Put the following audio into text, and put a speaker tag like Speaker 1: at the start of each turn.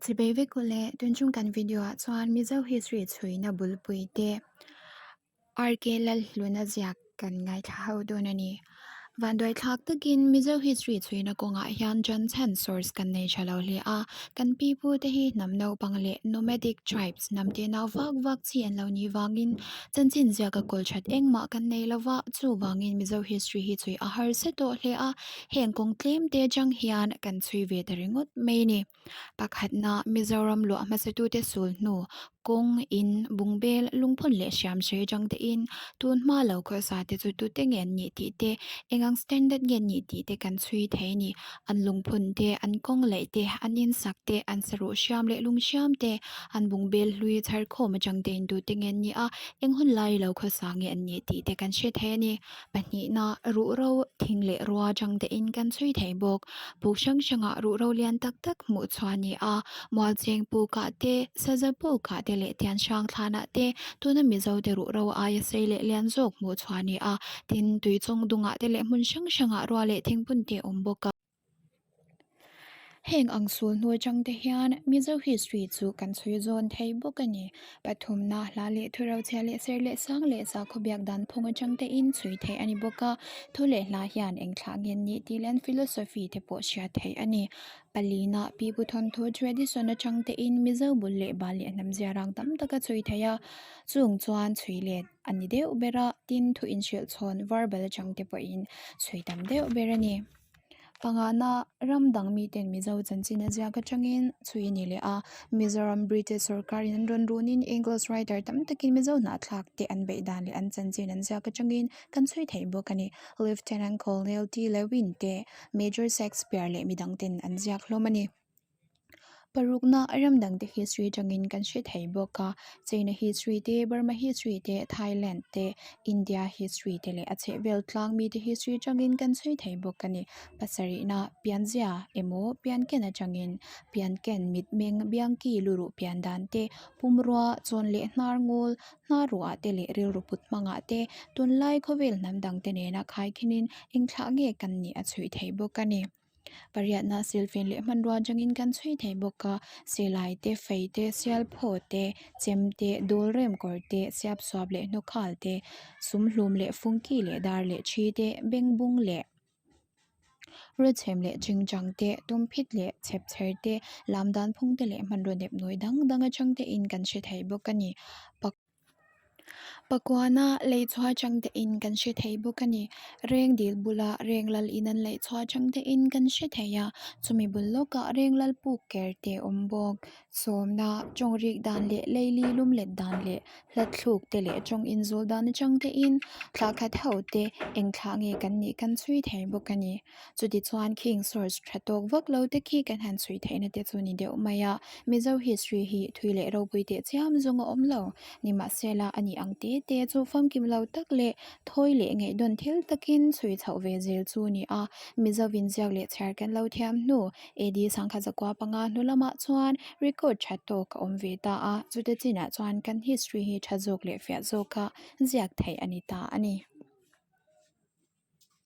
Speaker 1: Chibei vek u le, tunchung kan video ah chuan Mizo history chhuina bulpui te RK Lalhluna ziak kan ngaithla ho dawn a ni. Vanduai thlak takin Mizo history chhuina kawngah hian Johnson source kan nei tha lo hle a, kan pi pu te hi hnam naupang leh nomadic tribes hnam te nau vak vak chi an lo nih vangin chanchin ziaka kawl that engmah kan nei lo va, chuvangin Mizo history hi chhui a harsa tawh hle a, heng kawng tlem te atang hian kan chhui ve ta ringawt mai a ni. Pakhatna Mizoram luah hmasatute sul hnu kawng, in, bungbel, lungphun leh hriam hrei atang te in tun hma lo khawsa te chu tute nge an nih tih te, eng ang standard nge an nih tih te kan chhui thei a ni. An lungphun te, an kawng laih te, an insak te, an saruh hriam leh lung hriam te, an bungbel hlui chhar khawm atang te in tute nge an nih a, eng hun lai lo khawsa nge an nih tih te kan hre thei a ni. Pahnihna ruhro thing leh rua atang te in kan chhui thei bawk. Puk hrang hrangah ruhro lian tak tak hmuh chhuah a ni a, Mualcheng pukah te, Saza pukah te leh Tianhrang thlanah te tuna Mizo te ruhro aia sei leh lian zawk hmuh chhuah a ni a, tin Tuichawng dungah te leh hmun hrang hrangah rua leh thingphun te a awm bawk a. Heng ang sul hnu atang te hian Mizo history chu kan chhui zawn thei bawk a ni. Pathumna hla leh thu rochhia leh ser leh sang leh sakhaw biak dan phung atang te in chhui theih a ni bawk a. Thu leh hla hian eng thlah nge an nih tih leh an philosophy te pawh hriat theih a ni. Palina Pi Pu Thawnthu tradition atang te in Mizo bul leh bal leh hnam zia rang tam tak a chhui theih a, chung chuan chhui let a ni deuh ber a, tin thu inhrilh chhawn verbal atang te pawhin chhui tam deuh ber a ni. Pangana ram dang miten Mizo chanchin a ziak atangin chhui a ni leh a, Mizoram British sorkarin an rawn runin English writer tam takin Mizo hnahthlak te an beih dan leh an chanchin an ziak atangin kan chhui theih bawk a ni. Lieutenant Colonel T Lewin te, Major Shakespeare leh midang ten an ziak hlawm a ni. Parukna ram dangte history atangin kan hre thei bawk a, China history te, Burma history te, Thailand te, India history te leh a chhehvel tlang mite history atangin kan chhui thei bawk a ni. Pasarihna pianzia emaw pianken atangin pianken mitmeng biangki luruh pian dan te, pumrua chawn leh hnar ngawl hnar ruah te leh rilru put hmangah te tunlai khawvel hnam dangte nena khaikhinin engthlah nge kan nih a chhui thei bawk a ni. Pariatna silfen leh hmanrua atangin kan chhui thei bawk a silai te fei te sialphaw te chem te dawl rem kawr te siap suap leh hnawkhal te sumhlum leh fungki leh dar leh thi te bengbung leh rawchhem leh chingchang te tumphit leh chhepchher te lam dan phung te leh hmanraw nepnawi dang dang atang te in kan hre thei bawk a ni. Pakuana lei chhuah atang te in kan hre thei bawk a ni. Reng dil bula reng lal in an laih chhuah atang te in kan hre thei a chumi bul lawkah reng lal puk ker te a awm bawk. Sawmna tawng rik dan leh leili lum let dan leh hla thluk te leh tawng inzul dan atang te in thla khat ho te eng thlah nge kan nih kan chhui thei bawk a ni. Chutichuan khing source tha tawk vak lo te khi kan han chhui theihna te chu ni deuh mai a, Mizo history hi thui leh ropui teh chiam zawng a awm lo. Nimahsela a nih ang te te chu famkim lo tak leh thawi leh ngaihdawn thil takin chhui chhoh ve zel chu ni a, Mizo inziak leh chhiar kan lo thiam hnu AD sangkhat zakua panga hnu lamah chuan record tha tawk a awm ve ta a, chute chinah chuan kan history hi tha zawk leh fiah zawka ziak theih a ni ta a ni.